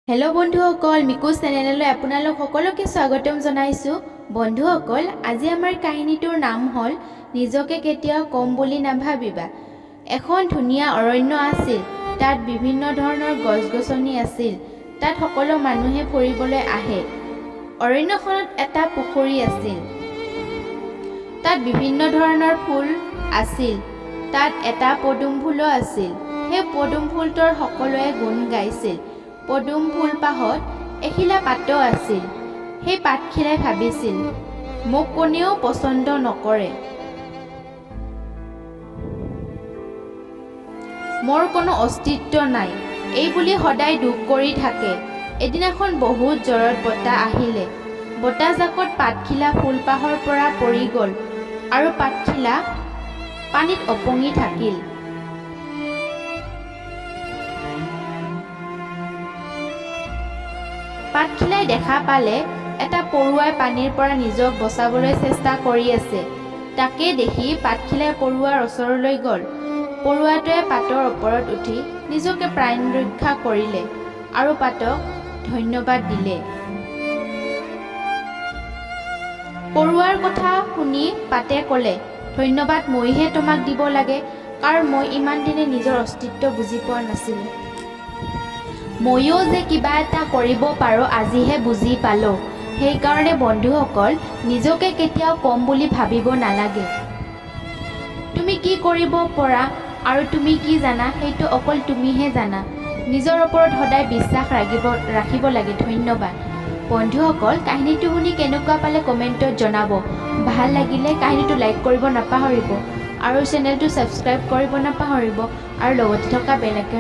Hello' বন্ধুসকল, মিকুজ চেনেললৈ আপোনালোক সকলোকে স্বাগতম জনাইছোঁ। বন্ধুসকল, আজি আমাৰ কাহিনীটোৰ নাম হ'ল নিজকে কেতিয়াও কম বুলি নাভাবিবা। এখন ধুনীয়া অৰণ্য আছিল। তাত বিভিন্ন ধৰণৰ গছ গছনি আছিল। তাত সকলো মানুহে ফুৰিবলৈ আহে। অৰণ্যখনত এটা পুখুৰী আছিল। তাত বিভিন্ন ধৰণৰ ফুল আছিল। তাত এটা পদুম ফুলো আছিল। সেই পদুম ফুলটোৰ সকলোৱে গুণ গাইছিল। পদুম ফুলপাহত এখিলা পাতো আছিল। সেই পাতখিলাই ভাবিছিল, মোক কোনেও পচন্দ নকৰে, মোৰ কোনো অস্তিত্ব নাই, এই বুলি সদায় দুখ কৰি থাকে। এদিনাখন বহুত জোৰত বতাহ আহিলে। বতাহজাকত পাতখিলা ফুলপাহৰ পৰা পৰি গ'ল আৰু পাতখিলা পানীত ওপঙি থাকিল। পাতখিলাই দেখা পালে এটা পৰুৱাই পানীৰ পৰা নিজক বচাবলৈ চেষ্টা কৰি আছে। তাকে দেখি পাতখিলাই পৰুৱাৰ ওচৰলৈ গ'ল। পৰুৱাটোৱে পাতৰ ওপৰত উঠি নিজকে প্ৰাণ ৰক্ষা কৰিলে আৰু পাতক ধন্যবাদ দিলে। পৰুৱাৰ কথা শুনি পাতে ক'লে, ধন্যবাদ মইহে তোমাক দিব লাগে, কাৰণ মই ইমান দিনে নিজৰ অস্তিত্ব বুজি পোৱা নাছিলোঁ। ময়ো যে কিবা এটা কৰিব পাৰোঁ আজিহে বুজি পালোঁ। সেইকাৰণে বন্ধুসকল, নিজকে কেতিয়াও কম বুলি ভাবিব নালাগে। তুমি কি কৰিব পৰা আৰু তুমি কি জানা সেইটো অকল তুমিহে জানা। নিজৰ ওপৰত সদায় বিশ্বাস ৰাখিব লাগে। ধন্যবাদ বন্ধুসকল। কাহিনীটো শুনি কেনেকুৱা পালে কমেণ্টত জনাব। ভাল লাগিলে কাহিনীটো লাইক কৰিব নাপাহৰিব আৰু চেনেলটো ছাবস্ক্ৰাইব কৰিব নাপাহৰিব আৰু লগতে থকা বেল আইকনটো